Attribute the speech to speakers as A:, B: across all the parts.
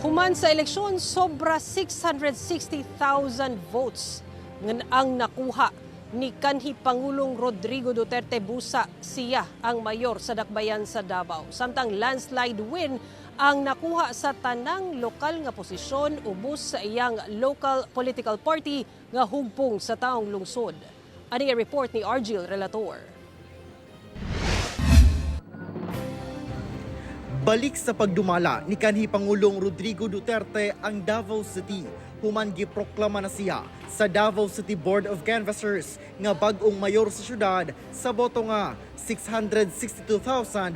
A: Human sa eleksyon, sobra 660,000 votes ang nakuha ni kanhi Pangulong Rodrigo Duterte, busa siya ang mayor sa dakbayan sa Davao. Samtang landslide win ang nakuha sa tanang lokal nga posisyon ubos sa iyang local political party nga Hugpong sa Taong Lungsod. Ani ang report ni Argil Relator.
B: Balik sa pagdumala ni kanhi Pangulong Rodrigo Duterte ang Davao City human giproklama na siya sa Davao City Board of Canvassers nga bag-ong mayor sa syudad sa boto nga 662,630.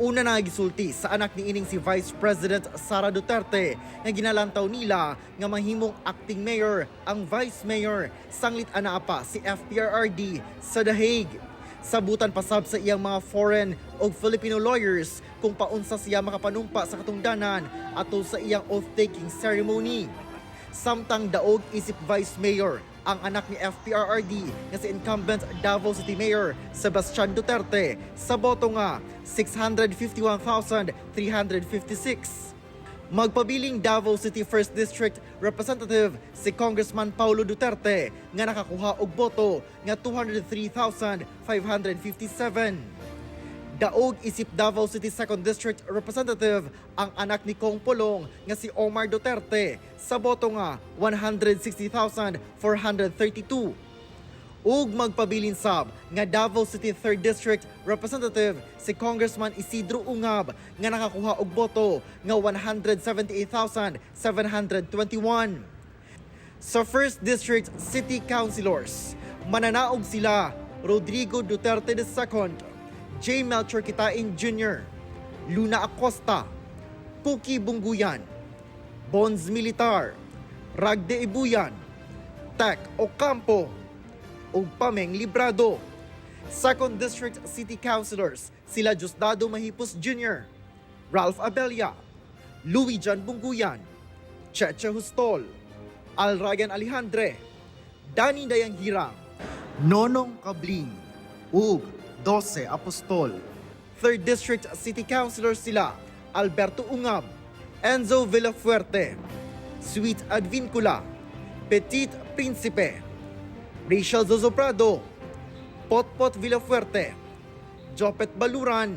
B: Una na gisulti sa anak ni ining si Vice President Sara Duterte nga ginalantaw nila nga mahimong acting mayor ang vice mayor sanglit anaa pa si FPRRD sa The Hague. Sabutan pasab sa iyang mga foreign o Filipino lawyers kung paunsa siya makapanumpa sa katungdanan atol sa iyang oath-taking ceremony. Samtang daog isip vice mayor ang anak ni FPRRD nga si incumbent Davao City Mayor Sebastian Duterte sa boto nga 651,356. Magpabiling Davao City 1st District Representative si Congressman Paulo Duterte nga nakakuha og boto nga 203,557. Daog isip Davao City 2nd District Representative ang anak ni Kong Polong nga si Omar Duterte sa boto nga 160,432, ug magpabilin sab nga Davao City 3rd District Representative si Congressman Isidro Ungab nga nakakuha og boto nga 178,721. Sa 1st District City Councilors, mananaog sila Rodrigo Duterte II, J. Melchor Quitain Jr., Luna Acosta, Cookie Bunguyan, Bonz Militar, Ragde Ibuyan, Tek Ocampo, ug Pameng Librado. Second District City Councilors sila Diosdado Mahipos Jr., Ralph Abella, Louis John Bunguyan, Cheche Hustol, Al Ryan Alejandre, Danny Dayanghirang, Nonong Cabling, ug 12 Apostol. Third District City Councilors sila Alberto Ungab, Enzo Villafuerte, Sweet Advincula, Petit Principe, Rachel Zozoprado, Potpot Villafuerte, Jopet Baluran,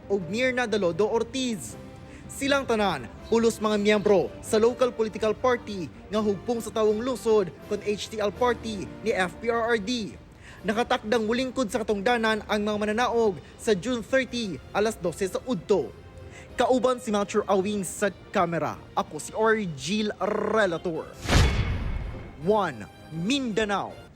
B: ug Mirna Dalodo Ortiz. Silang tanan, pulos mga miyembro sa local political party nga Hugpong sa Tawong Lusod kon HTL Party ni FPRRD. Nakatakdang mulingkod sa katungdanan ang mga mananaog sa June 30, alas 12 sa udto. Kauban si Melchor Awing sa kamera. Ako si Orgil Relator. 1. Mindanao.